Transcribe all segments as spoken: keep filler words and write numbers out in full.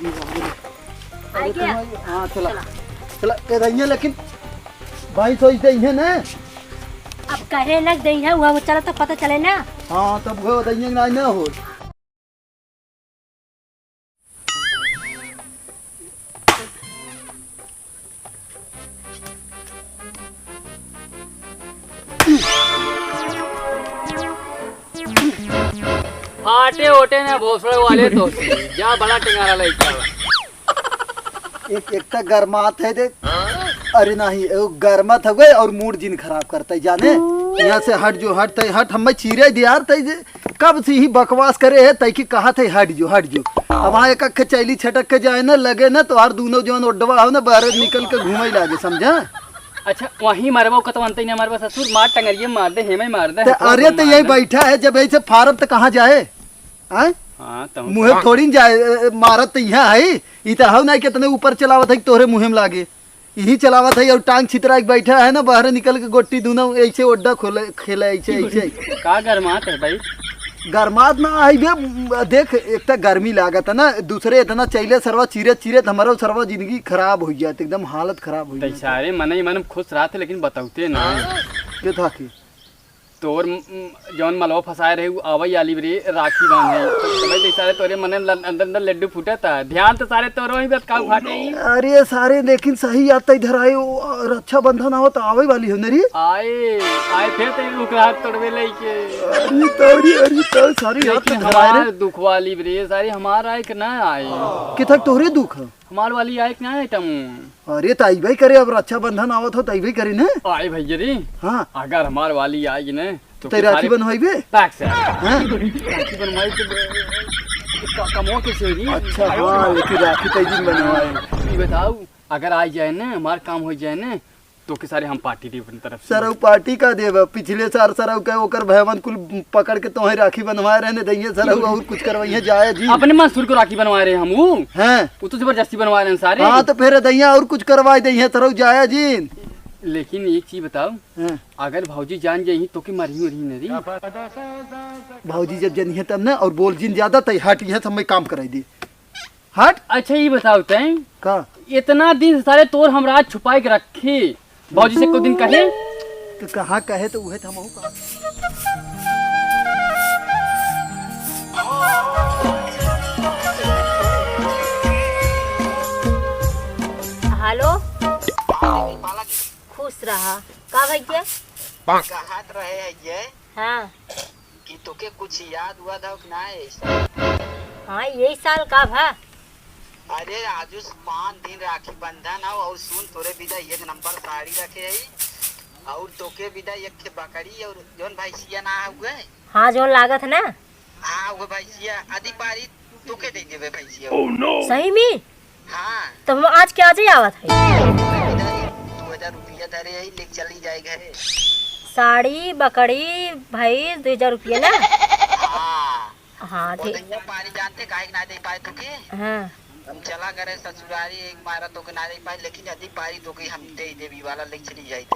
आइए। हाँ, चला। चला। चला, ए, रहिए, लेकिन भाई सोच दे इन्हें ना। अब कहे ना दे है, वहाँ चला तो पता चले ना। हाँ, तब वो रहिए ना, ना हो। फाटे ओटे ना भोसड़े वाले तो जा बड़ा टिंगारा लइका। एक, एक तो गरमात है देख। अरे नहीं, वो गरमात हो गए और मूड जिन खराब करता है जाने। यहाँ से हट जो, हट तई, हट, हमें चीरे दियार तई जे। कब से ही बकवास करे है, तई की कहा थे, "हट जो, हट जो।" अब वहाँ एक अख चैली छटक के जाए ना, लगे ना, तो हर दूनो जौन ओड्डवा हो ना, बाहर निकल के घूमे लागे, समझा? अच्छा, वहीं मरबो कतवन तई ना मरबो ससुर, मार टंगरिये मार दे, हेमे मार दे, ते हथवा अरे, तो मार यही दे। बैठा है, जब ऐसे फारब तो कहाँ जाए? आय? हाँ, तो मुँहे थोड़ी न जाए, ए, ए, मारत तो यहाँ है, ई तो हव ना कितने ऊपर चलावत है कि तोहरे मुँहे में लागे। यही चलावत है और टांग छितरा के बैठा है ना, बाहर निकल के गोट्टी दूनो ऐसे ओड्डा खोले, खेले ऐसे, ऐसे। का गरमात है भाई? गरमात ना आई बे, देख, एक तो गर्मी लागत है ना, दूसरे इतना चैले सरवा चीरे चीरे तो हमारा सरवा जिंदगी खराब हो जात, एकदम हालत खराब हो तो जात। सारे मनई मन खुश रहते, लेकिन बतौते ना। के था कि? तोर म-, म-, जौन मलवा फंसाए रहे, उ आवई आली रे, राखी बांधे। तो भाई, तो सारे तोरे मने ल-, अंदर, अंदर लड्डू फूटत है। ध्यान तो सारे तोरो ही बस का फाटे ही। अरे सारे, लेकिन सही याद तई धराए, ओ, रक्षाबंधन आवत आवई वाली हो न रे? आए, आए फिर तो रुक रहा तोड़वे लइके। अरे तोरी, अरे तो सारी याद तो लेकिन धराए रे। हमार दुख वाली रे, सारी हमार आए कि ना आए? किथक तोहरे दुख है? हमार वाली आए कि ना आए तमू? अरे, त अइबे करे, अब रक्षाबंधन आवत हो, त अइबे करे ने। आए भैया रे। हाँ। अगर हमार वाली आई ने, तो तै के राखी सारे बनवाइबे? पैक से। हाँ। राखी बनवाई तो क-, कमवा कैसे होई? अच्छा, हाँ, लेकिन राखी तै दिन बनवाए। ई बताऊ, अगर आ जाए ने, हमार काम हो जाए ने, तो के सारे हम पार्टी दी अपनी तरफ से। सरऊ पार्टी का देब? पिछले साल सरऊ के ओकर भयवन कुल पकड़ के तोहे राखी बनवाए रहे ने, दइये सरऊ और कुछ करवाइए जाए जी। अपने मंसूर को राखी बनवाए रहे हम, ऊ। हैं? ऊ तो जबरदस्ती बनवाए रहे सारे। हाँ, तो फिर दइया और कुछ करवाए दइये सरऊ जाए जी। लेकिन एक चीज बताओ, हैं? अगर भौजी जान जाई तो के मारी उरी न री? भौजी जब जनिहे तब न, और बोल जिन ज्यादा तई हट, यहाँ सब मैं काम कराई दी। हट। अच्छा, ई बताओ तैं, का? इतना दिन से सारे तोर हम राज छुपाए के रखे, भौजी से को दिन कहे? तो कहाँ कहे, तो उहे तो हमहू कहा। हेलो। खुश रहा। का भैया? कहत रहे है ये। हाँ। कि तोके कुछ याद वाद हो कि ना यही साल? हाँ, यही साल का भा? अरे, आजु से पाँच दिन राखी बंधन हो, और सुन, तोरे बिदा एक नंबर साड़ी रखे है, और तोके बिदा एक ठे बकरी और जौन भैंसिया ना हुए। हाँ, जौन लागत है ना। हाँ, वो भैंसिया आधी पारी तोके दे देबे भैंसिया। सही में? हाँ। तब हम आज के आजे आवत है। दू हजार रुपया धरे है, ले चली जाए घरे। साड़ी, बकरी, भैंस, दू हजार रुपया ना? हाँ। हाँ, ठीक। ओतनिया पारी जानते काहे के ना दे पाए तोके? हाँ। हम चला करे ससुरारी, एक मारा तोके ना दे पाए, लेकिन यदि पारी तोके हम दे देबी वाला ले चली जाए।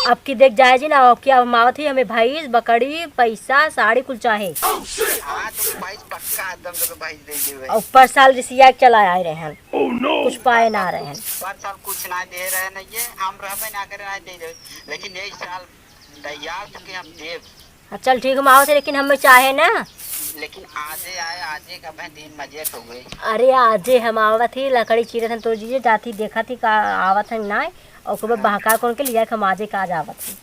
अब की देख जाए जी ना, अब की अब हम आवत ही, हमें भैंस, बकरी, पैसा, साड़ी कुल चाहे। हाँ, तोके भैंस पक्का एकदम तोके भैंस दे देबे। और पर साल रिसिया के चला आए रहे हैं। कुछ पाए ना रहे हैं। पर साल कुछ ना दे रहे ना ये, हम रहबे ना करे ना दे देबे। लेकिन यही साल तैयार तोके हम देब। हाँ, चल ठीक, हम आवत है, लेकिन हमें चाहे ना। लेकिन आजे आए, आजे का भाई दिन मजे हो गए। अरे आजे हम आवत ही, लकड़ी चीरत हन, तो जीजे जाती देखत ही का आवत है ना, और ओकरे बाद बहका कौन के लिया के हम आजे का आज आवत ही।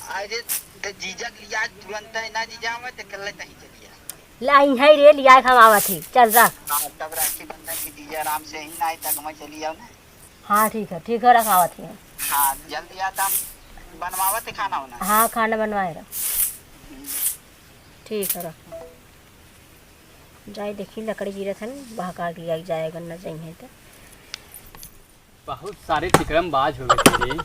अरे तो जीजा के लिया तुरंत है ना, जीजा हमें तो कल तही चलिया। लाई है रे, लिया के हम आवत ही, चल रख। हाँ, तब राखी बंधन की जीजा आराम से ही ना आए तक मैं चली आओ ना। हाँ, ठीक है, ठीक है, रखावत ही। हाँ, जल्दी आ, तो हम बनवावत ही खाना होना। हाँ, खाना बनवाए रख। ठीक है, रख। जाए देखी, लकड़ी गिरत है न, बहका के लिया जाए, अगर न जाइए तो। बहुत सारे तिकड़म बाज हो गए थे।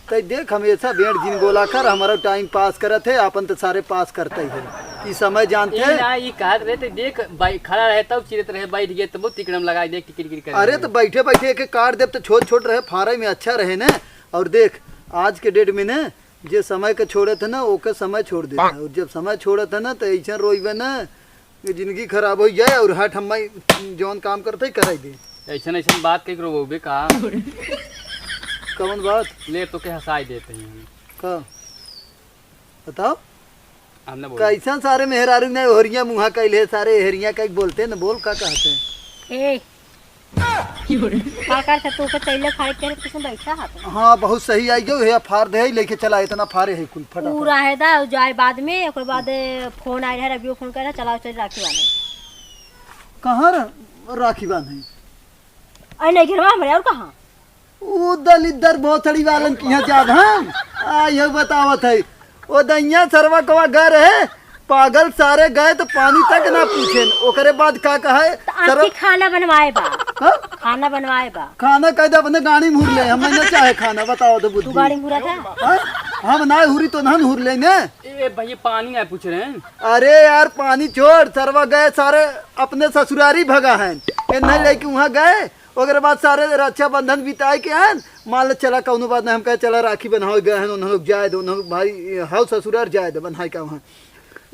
तै देख, हमेशा भेड़ जिन बोला कर, हमारा टाइम पास करत है, आपन तो सारे पास करते ही है। ई समय जानते ई हैं। ना, ई कहत रहे, तो देख, बाई-, खड़ा रहे, तब चिरत रहे, बैठ गए, तब तिकड़म लगाई, देख, टिकिर टिकिर करे अरे, रहे। तो बैठे बैठे एक एक काट देब, तो छोट छोट रहे, फारे में अच्छा रहे ना। और देख, आज के डेट में ना, जे समय के छोड़त है ना, ओके समय छोड़ देता है। और जब समय छोड़त है ना, तो ऐसा रोइबे ना, ये जिंदगी खराब होइ जाए और हट हम जौन काम करते ही कराई दे। ऐसन ऐसन बात कह के रोबे का? कौन बात? ले तो के हंसाई देते हैं हम। का? बताओ। हम ना बोल। कैसन सारे मेहरारू ने ओहरिया मुहा कैले, सारे एहरिया का बोलते न, बोल का कहते हैं? ए, का कर से तू के चैले फाड़ के किसने बैठा है तो? हाँ, बहुत सही आई गयो, हे फाड़ दे, लेके चला, इतना फाड़े है कुल फटाफट। पूरा है दा, जाए बाद में, ओकर बाद फोन आए रहे, रबियो फोन करे, चलाओ चल राखी बांधे। कहाँ र-, राखी बांधे? अरे नहीं, घरवा हमरे, और कहाँ? ऊ दलिद्दर भोसड़ी वालन किहाँ जाब हम? आ, यह बतावत है। ओ दैया सरवा कवा गए रहे, पागल सारे गए तो पानी तक ना पूछेन। ओकरे बाद का कहे, त आपकी सरवा खाना बनवाए बा। हाँ? खाना बनवाए बा। खाना कह दे अपने गाड़ी में हुर ले, हम ना चाहे खाना, बताओ तो तू बुद्धि। गाड़ी में हुरा था? हाँ? हम ना हुरी तो ना हुर ले ने। ए भैया, पानी ना पूछ रहे हैं। अरे यार, पानी छोड़, सरवा गए सारे अपने ससुरारी भगा हैं। ए नहीं लेके वहाँ गए, ओकरे बाद सारे रक्षाबंधन बिताए के आएन, मान ले चला कौनो बात नहीं, हम कहे चला राखी बन्हावे गए हैं, उन्हों लोग जाए दे, उन्हों लोग भाई हौ ससुरार जाए दे, बन्हाए का वहाँ।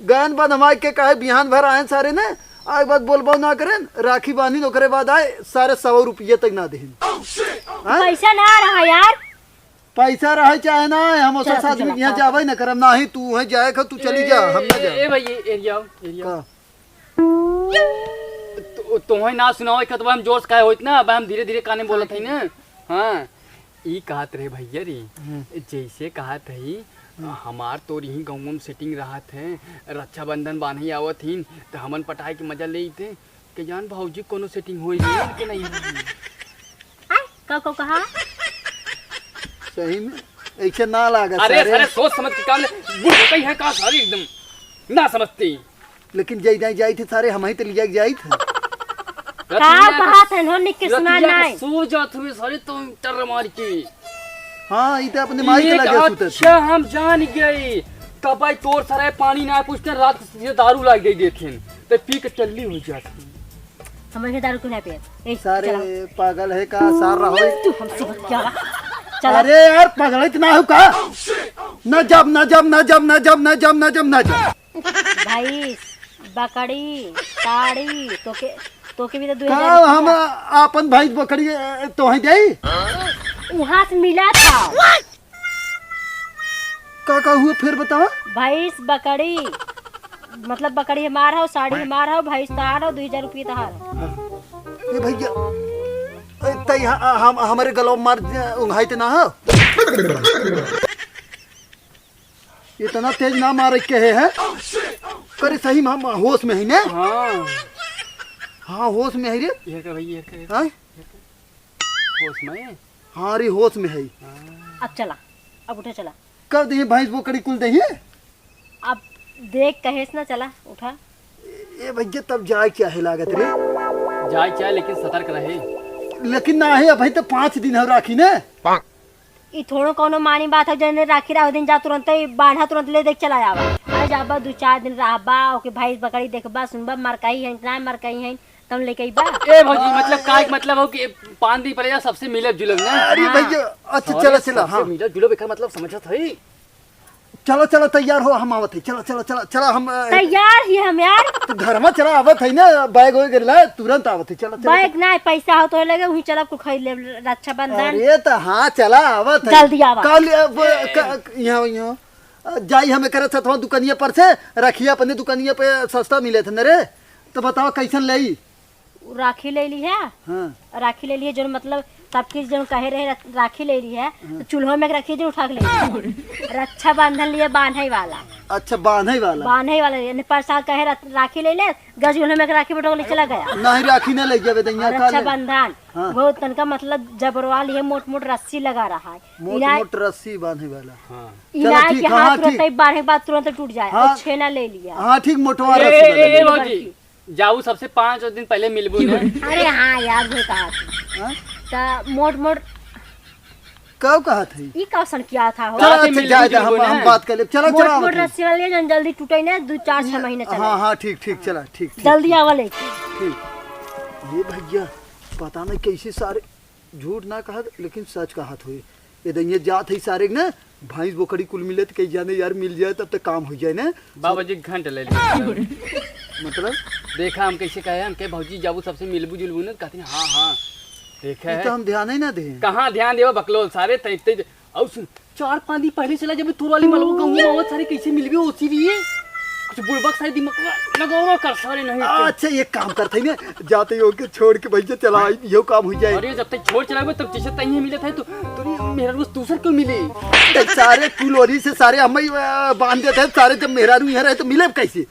गएन बन्हवाए के कहे बिहान भर आएन सारे ने, आए बाद बोलबो ना करेन, राखी बांधिन, ओकरे बाद आए सारे सौ रुपये तक ना देहिन। हाँ? पैसा ना रहा यार। पैसा रहे चाहे ना, हम ओसर चल, साथ चल, में यहाँ चल। जावे न करम, ना ही तू वहीं जाए का, तू चली जा, हम ना ए, जाए। ए भाई, ए, एरिया, एरिया। का? तो, तोहे ना सुनाओ, एक तो हम जोर से कहे होइत ना, अब हम धीरे-धीरे काने बोलत हई ना। हाँ, ई कहत रहे भैया रे, हम्म। जैसे कहत हई, हम्म। हमार तोर यहीं गाँव में setting रहत है, रक्षाबंधन बान्हे आवत हीन, त हमन पटाए के मजा लेइत है। के जान भौजी कोनो setting होई रही है कि नहीं होई? आय, का को कहा? सही में, ऐसे ना लागा अरे, सारे। सारे सोच समझ के काम ले, बुढ़ गई है का सारी एकदम, ना समझती। लेकिन जाई, जाई, जाई थे सारे, हम ही तो लिया के जाई थे। का रतिया कहा थे, हो निक के सुना रतिया नाई। सो जात हुए सारे तुम टर मार के। हाँ, ई तो अपने माई के ये लगे कहा, सुतत अच्छा, हम जान गए। कबाई तोर सराय पानी ना पूछते, रात के सीधे दारू लाग गई देखें। ते पी के टल्ली हो जात। हम ऐसे दारू क्यों ना पिए? ए, सारे चलाओ। पागल है का, सार रहो। तू हमसे बतियावा। चला। अरे यार, पगलैत ना हो का? ना जब, ना जब, ना जब, ना जब, ना जब, ना जब, ना जब। भैंस, बकरी, साड़ी, तोके, तोके भी तो दो का हजार रुपया। हम आपन भैंस बकरी, ए, तोहे देई? वहाँ से मिला था। का, का हुआ फिर बतावा? भैंस, बकरी, मतलब बकरी हमार हो, साड़ी हमार हो, भैंस तहार हो, दो हजार रुपया तहार हो। ए भैया, ए, तै ह-, हम, हमरे गलवा मार, उंघाई ते ना हो? इतना तेज ना मारे के है, है? करे सही में हम होश में है ने? हाँ। हाँ, होश में है रे। ये कर भाई, ये कर। हाँ? होश में? हाँ रे, होश में है। हाँ। अब चला, अब उठा चला। कब दही भैंस बोकड़ी कुल दही? अब देख कहेस ना, चला, उठा। ए भैया, तब जाए क्या है लागत रे? जाए क्या, लेकिन सतर्क रहे। लेकिन ना है, अभी तो पाँच दिन है राखी ने। ई थोड़ो कौनो मानी बात है, जने राखी रहो दिन जा, तुरंत ही बांधा, तुरंत ले देख चला आवा। अरे जाबा, दो चार दिन रहबा, ओके भैंस बकरी देखबा, सुनबा, मरकही है ना मरकही है, तब लेके अइबा। ए भौजी, मतलब का, मतलब हो कि पाँच दिन पहले जा, सबसे मिलब जुलब ना। अरे हाँ। भैया, अच्छा, अरे चला, चला, सबसे हाँ। मिलब जुलब, एकर मतलब समझत है। चला, चला, तैयार हो, हम आवत है। चला, चला, चला, चला, हम, अ, तैयार ही हम यार। तो घर में चला, आवत है ना, बैग वैग ला, तुरंत आवत है। चला, चला, बैग चला। ना, पैसा हो तो लगे, वहीं चला, कुल खरीद ले, रक्षाबंधन। अरे तो हाँ, चला, आवत है। जल्दी आवा। कल, अ, ब-, क-, यहाँ, यहाँ, अ, जाई हम एकरे साथ वहाँ दुकानिया पर से, रखिया अपने दुकानिया पे सस्ता मिले थे न रे, तो बताओ कैसन लेई? उ राखी ले ली है। हाँ। राखी ले ली है, जो मतलब सबकी जो कहे रहे रा-, राखी ले ली है, हाँ। तो चूल्हो में रखिए, जो उठा के ले ली है। रक्षाबंधन लिए बांधे वाला। अच्छा, बांधे वाला। बांधे वाला, यानी प्रसाद कहे रा-, राखी ले ले, गज चूल्हो में राखी बटोर ले चला गया। नहीं, राखी नहीं ले जावे दैया, का ले? रक्षाबंधन, हाँ। वो तनका मतलब जबरवा लिए, मोट मोट रस्सी लगा रहा है। मोट इनाय-, मोट रस्सी बांधे वाला। हाँ। चलो इनाय ठीक, के हाँ, हाथ ठीक। तुरंत ही बांधे के बाद तुरंत टूट जाए, हाँ। और छेना ले लिया। हाँ, ठीक, मोटवा ए, रस्सी ए, वाला ए, ले। भौजी। जाऊ सबसे पाँच दिन पहले मिलबो ना। अरे हाँ यार, वो कहा था। हाँ? त मोट मोट कब कहा था? ई कौसन क्या था हो? चला, बात अच्छा, मिल जाए, जुल हम, बोले। हम बात कर ले। चला, मोट चला, मोट आवत है। रस्सी वाले जन जल्दी टूटे ना, दो चार छह महीने चले। हाँ, हाँ, ठीक, ठीक, चला, ठीक, ठीक, जल्दी ठीक। आवा लेके। ठीक। ये भैया, पता नहीं कैसे सारे झूठ ना कहत, लेकिन सच कहत हुए। ये दइया जात है सारे ने, भैंस बोकड़ी कुल मिले त कही जाने यार, मिल जाए तब तक काम हो जाए ना। बाबा जी घंट ले लिए। मतलब? देखा हम कैसे कहे, हम कहे, "भौजी जाबू सबसे मिलबू जुलबू न?" कहती, "हाँ, हाँ।" देखा ये है। तो हम ध्यान ही ना दे। कहाँ ध्यान देवा बकलोल सारे, तै, तै, और सुन, चार पाँच दिन पहले चला जब तोर वाली मलवा गाँव में आवत सारे कैसे मिलबे ओसी रही है? कुछ बुड़बक सारे दिमाग में लगाओ ना कर सारे नहीं तो। अच्छा, एक काम करते हैं ना, जाते ही ओके छोड़ के भैया चला आई, यो काम हो जाए। अरे जब तक छोड़ चलावे तब जैसे तहीं मिलत है तो तोरी मेहरारू से दूसर क्यों मिली? तब सारे कुलोरी से सारे हम ही, अ, बांध देते हैं, सारे जब मेहरारू यहाँ रहे तो मिले कैसे?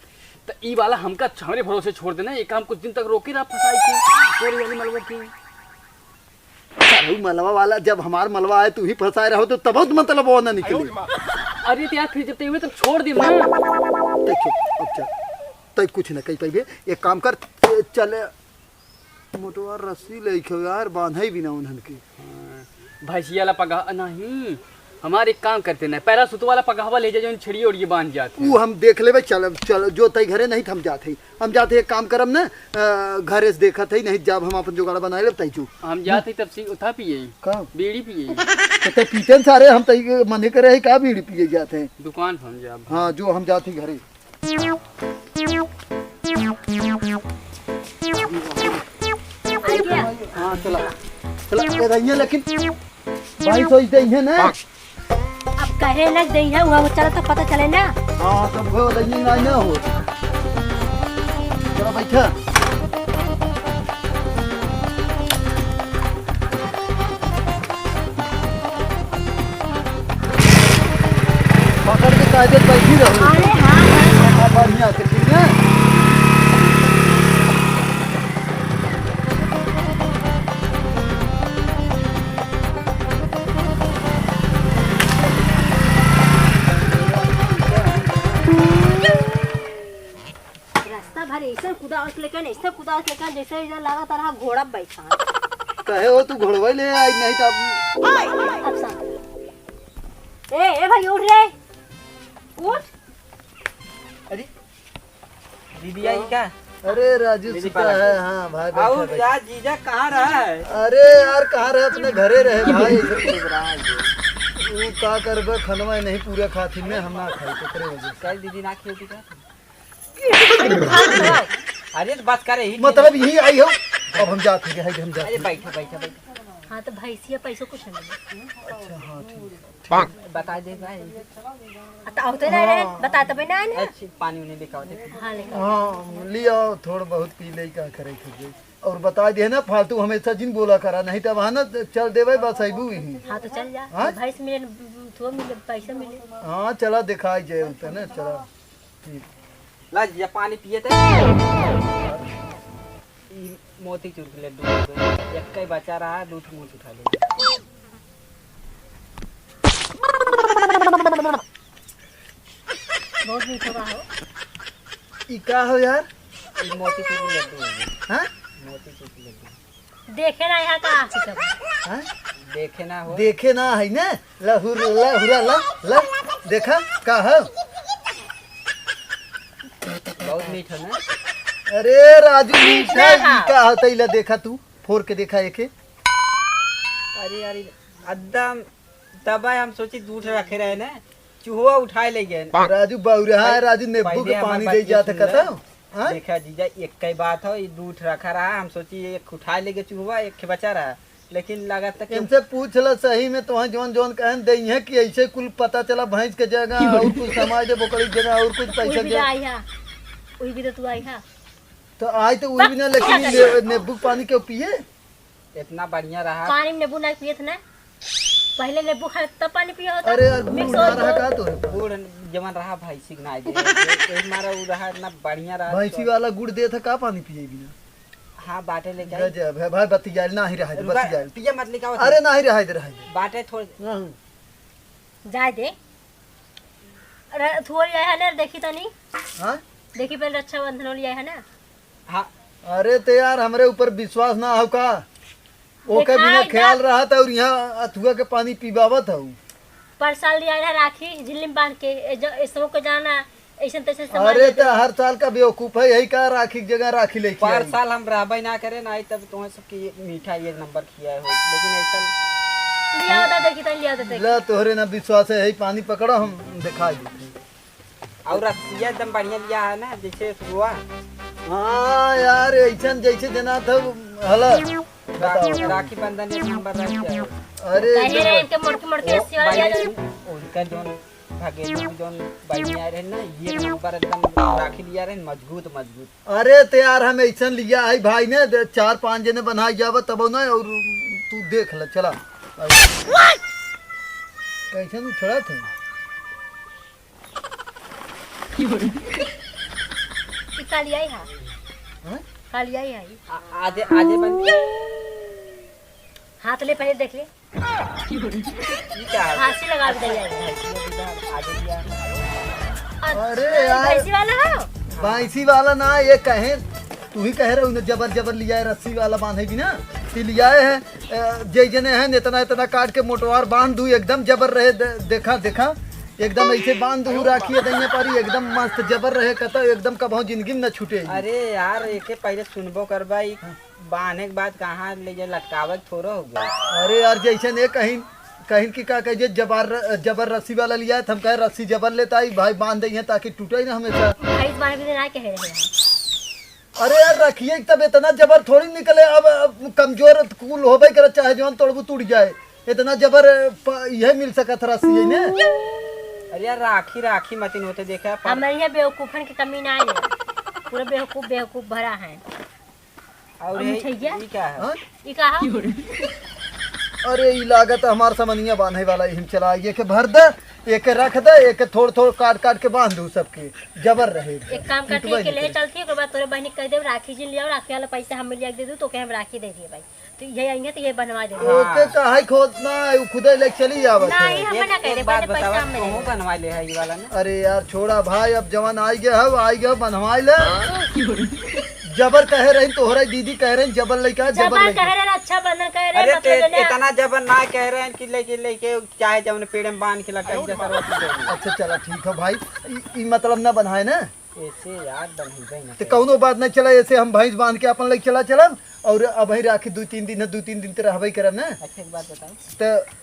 तो ई वाला हमका हमरे भरोसे छोड़ देना, ये काम कुछ दिन तक रोके रहा फंसाई के, तोरी वाली मलवा की। सारे मलवा वाला जब हमार मलवा आए तू ही फंसाए रहो तो तब तो मतलब वो ना निकले। अरे तो यार फिर जब तय हुए तब छोड़ दे ना। तय चुप, अब चल। तय कुछ ना कही पाइबे, एक काम कर, चले मोटवा रस्सी लेके यार, बांधे बिना उन्हन के। हाँ, भैंसिया ला पगहा नहीं, हमार एक काम करते ना, पैराशूट वाला पगहवा ले जा, जौन छेड़िए उड़िए बांध जात है। ऊ हम देख लेबे, चल, चल, जो तई घरे नहीं, त हम जात हई, हम जात हई, एक काम करब ना, अ, घरे से देखत हई, नहीं जब हम अपन जुगाड़ बनाए लेब, तई चुप। हम जात हई, तब से उठा पिए। का? बीड़ी पिए। तो तई पीते न सारे, हम तई मने करे हई, का बीड़ी पिए जात हई? दुकान पर हम जाब। हाँ, जो हम जात हई घरे। आ गया? हाँ, चला। चला, ए, रहिए, लेकिन भाई सोच दे है ना। अब कहे न दे है, वहाँ चला तो पता चले ना। हाँ, तब वो रहिए ना, ना हो। चला, बैठा। पकड़ के कायदे से बैठी रहो। अरे हाँ, हाँ। हाँ, बढ़िया से, ठीक है? रास्ता भर ऐसे कुदावत लेकिन, ऐसे कुदावत लेकिन, जैसे इधर लागत रहा घोड़ा बैठा। कहे हो तू घोड़वा ले आई, नहीं तो अब अब सा-, ए, ए भाई, उठ रे, उठ। अरे, दीदी आई का? अरे राजू, दीदी सुता पकड़। है? हाँ भाई, बैठा, आओ बैठा। यार, जीजा कहाँ रहा है? अरे यार, कहाँ रहे? अपने घरे रहे भाई। तू का करबे, खनवा नहीं पूरा खाथिन में, हम ना खाई, तो तेरे वजह से। कल दीदी ना खियोती का? अरे तो बस करे ही। मतलब यही आई हो, अब हम जात हैं, हम जात अरे हैं। बैठो, बैठो, बैठो। हाँ, तो भैंसिया पैसों कुछ नहीं मिले। अच्छा, हाँ, ठीक है। बता दे भाई। आ, तो आवते ना रहे, हाँ। बता तबे ना आने। अच्छी पानी उन्हें दिखाओ, देखो। हाँ, लेकर। हाँ, लिया, थोड़ा बहुत पी ले, का करे, खा ले। और बता दे ना, फालतू हमेशा जिन बोला करा, नहीं तो वहाँ ना चल देवे, बस अइबू ही। हाँ, तो चल जा। हाँ? भैंस मिले, थोड़ा मिले, पैसा मिले। हाँ, चला, दिखाई जाए, होता ना, चला। ठीक। ला जीजा, पानी पिए थे। ई मोतीचूर के लड्डू हो गए। एक ही बचा रहा, दो ठो मुंह उठा ले। बहुत मीठा बा हो। ई का हो यार? ई मोतीचूर के लड्डू हो गए। हाँ? मोतीचूर के लड्डू। देखे ना यहाँ का आशिक है। हाँ? देखे ना हो। देखे ना है ना? ला हुर-, ला हुरा, ला, ला। देखा, का है? बहुत मीठ है ना? अरे राजू, मीठ मीठ है, ना ई है। का होता है? ला देखा तू, फोड़ के देखा एके। अरे, अरे, एकदम तब हम सोची दूध रखे रहे ना, चूहा उठाए ले गए। राजू बौरा है, पहले, राजू नींबू पहले के हमारे पानी बात दे ये जात सुन ले। कतौ। हाँ? देखा जीजा, एक ही बात हो, ये दूध रखा रहा, हम सोची एक उठाए ले गए चूहा, एक बचा रहा, लेकिन लगा तक इनसे पूछ ला सही में, तो जौन जौन कहन दे हैं कि ऐसे कुल पता चला भैंस के जगह और कुछ समाज दे, बोकड़ी के जगह और कुछ पैसा उही भी दे। आई है, उही भी तो तू आई है। तो आई तो उही भी ना, लेकिन ये नींबू के पानी क्यों पिए? इतना बढ़िया रहा। पानी में नींबू नहीं पिए थे ना, पहले नींबू खाए तब पानी पिया होता। अरे यार, गुड़ mix ना हो रहा तो। का तोरे पास? गुड़ जवन रहा भैंसी के ना दे, एक मारा उ रहा, इतना बढ़िया रहा। भैंसी वाला गुड़ दे था, का पानी पिए बिना? हाँ, बाटे लेके आई। गजब है भाई, बतियाल ना ही रहा दे, रुका, बतियाल। पिया मत लेके आओ। अरे ना ही रहा दे, रहा दे। बाटे थोड़ हाँ। जाए दे। अरे, थोड़ी आया है ना, देखी तनी। हाँ? देखी पहले रक्षाबंधन वाली आया है ना। हाँ। अरे, ते यार, हमरे ऊपर विश्वास ना हो का? ओके बिना देखाई ख्याल जा। रहत और यहाँ अथुआ के पानी पिबावत हऊ। पर साल लिया है राखी, झिल्ली में बांध के, ए, ज-, ए, सबको जाना, ऐसन तैसन सामान अरे, लेके। त हर साल का बेवकूफ है, यही का राखी के जगह राखी लेके पर आई। साल हम रहबे ना करे, ना आई तब तुम्हें सबके ये मीठा एक नंबर खिया हो, लेकिन ऐसा लिया होता, देखी तनी लिया होता, देखी। ले, तोहरे ना विश्वास है, यही पानी पकड़ो, हम दिखा देते हैं। और रसिया एकदम बढ़िया लिया है ना, जैसे हुआ। हाँ यार, ऐसन जैसे जना था, हला। बताओ। राखी, राखी बंधन एक नंबर रह गया। अरे, कहे रहे इनके मोटकी मोटकी रस्सी वाला दिया जाए। उनका जौन भगेलू जौन बहिनी आए रहे ना, ये एक नंबर एकदम राखी लिया रहे, मजबूत, मजबूत। अरे, तो यार, हम ऐसन लिया है भाई ने, दे-, चार पाँच जने बन्हाई जावा तब ना, और तू देख ले, चला। कैसन उछड़ा थे? ई काली आई है। हाँ? काली आई है। आ-, आजे, आजे बन। हाथ ले, पहले देख ले। ई का है? फांसी लगा के दे जाए। आजे दिया। अरे अरे यार। भैंसी वाला हो? भैंसी वाला ना, ये कहे, तू ही कहे रहे, उन्हें जबर जबर लिया है, रस्सी वाला बांधे भी ना, फिर लिया है। अ, जे जने हैं, इतना, इतना काट के मोटवार बांध दू, एकदम जबर रहे, दे-, देखा, देखा, एकदम ऐसे बांध दू, राखी दइया पारी, एकदम मस्त जबर रहे, कतौ एकदम कबहूँ जिंदगी में न छूटे। अरे यार, एके पहले सुनबो करबा, ई हाँ। बांधे के बाद कहाँ ले जाए, लटकावे के थोड़ो हो गया। अरे यार, जैसे ने कहीं, कहीं कि का कहे, जे जबर, जबर रस्सी वाला लिया है, तो हम कहे, रस्सी जबर लेता आई, भाई बांध दइया ताकि टूटे ही ना हमेशा। भाई, इस बार भी ना कहे रहे हैं। अरे यार, रखिए, तब इतना जबर थोड़ी निकले। अब, अब कमजोर कुल होबे करे, चाहे जौन तोड़बू टूट जाए, इतना जबर, प-, यह मिल सकत रस्सी है ने। अरे यार, राखी, राखी मतिन होते देखे, पर हमारे यहाँ बेवकूफन की कमी ना है, पूरा बेवकूफ, बेवकूफ भरा है। और और ये, मिठाइया? ये क्या है? हाँ? ई का है? अरे, ई लागत हमार समनिया बांधे वाला, इहिम चला, ये के भर दे, ये के रख दे, ये के थोड़ थोड़ काट काट के बांध दू सबके, जबर रहे। एक काम करती है, टूटबे के ले नहीं करे। चलती है, ओकर बाद तोरे बहनी के कह देब, राखी जी लियाओ, राखी वाला पैसा हम लिया के दे दू, तो के हम राखी दे दिए भाई। तो ये आएंगे तो ये बनवा दे। ओके, हाँ। काहे खोदना है, वो खुदे लेके चली आवत नहीं, है। हम एक, ना कह एक दे, बात पहले पैसा बतावा, हम तू मिलेगा। बनवा ले है ये वाला ना? अरे यार, छोड़ा भाई, अब जवान आई गया है, आई गया, बनवाई ले। जबर कहे रही, तोहरा दीदी कहे रही, जबर लइका, जबर जबर लइका। कहे रहे, रक्षाबंधन कहे रहे, अरे, मतलब ते जो ना इतना जबर ना कहे रहे कि लेके, लेके चाहे जौन पेड़ में बांध के लटक जा, सरवा की जरूरत। अच्छा, चला, ठीक है भाई, ई, ई मतलब ना बनाए ना। ऐसे यार, बनइबे ना ते करे। कौनो बात नहीं, चला, ऐसे हम भैंस बांध के अपन लइके चला चलब, और अब ही राखी दू तीन दिन है, दू तीन दिन ते रहबे करब ना। अच्छा, एक बात बताओ। ते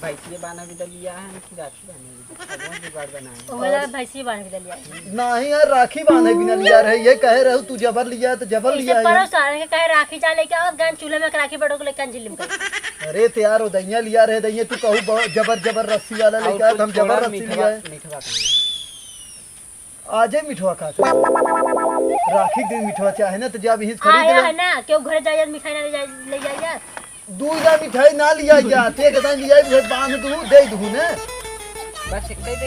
भैंसिए बांधा भी दलिया है कि राखी बांधा भी दलिया? कौन जुगाड़ बनाए? ओला भैंसिए बांधा भी दलिया है। नहीं यार, राखी बांधे बिना लिया रहे, ये कहे रहू तू जबर लिया तो जबर इसे लिया है। परोस आ रहे, कहे राखी जा लेके आओ, गन चूल्हे में राखी बड़ो को लेके झिल्ली में कर। अरे ते यार, वो दइया लिया रहे, दइया तू कहू बहुत जबर जबर रस्सी वाला और लेके आओ, कुछ हम जबर थोड़ा रस्सी मिठवा, लिया है। मिठवा कहाँ है? आजे मिठवा का था। राखी के दिन मिठवा चाहे ना, तो जब ही खरीद आया ले। है ना, क्यों घर जाए, मिठाई ना ले जाए, ले जाए यार। दू जा मिठाई ना लिया जा, ते एक दान लिया, उहे बांध दू, दे दू ने। बस एक दे दे।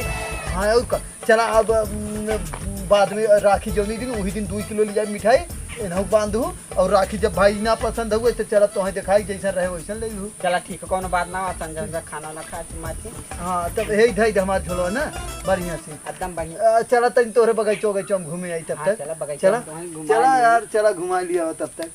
हाँ, और का? चला अब, अम, बाद में राखी जौनी दिन, वही दिन दू किलो लिया मिठाई, एनहु बांध दू, और राखी जब भाई ना पसंद हुए, तो चला तोहे दिखाई, जैसन रहे वैसन ले लू। चला ठीक है, कौनो बात ना, संजय, संजय खाना ना खा, मार के। हाँ, तब हे धई दे हमार झोलवा ना, बढ़िया से। एकदम बढ़िया। अ, चला तनी तोहरे बगैचो, बगैचो हम घूमे आई तब हाँ, तक। चला बगैचा चला, में तो वहीं घुमा चला लिए। यार, चला घुमा लिया हो तब तक।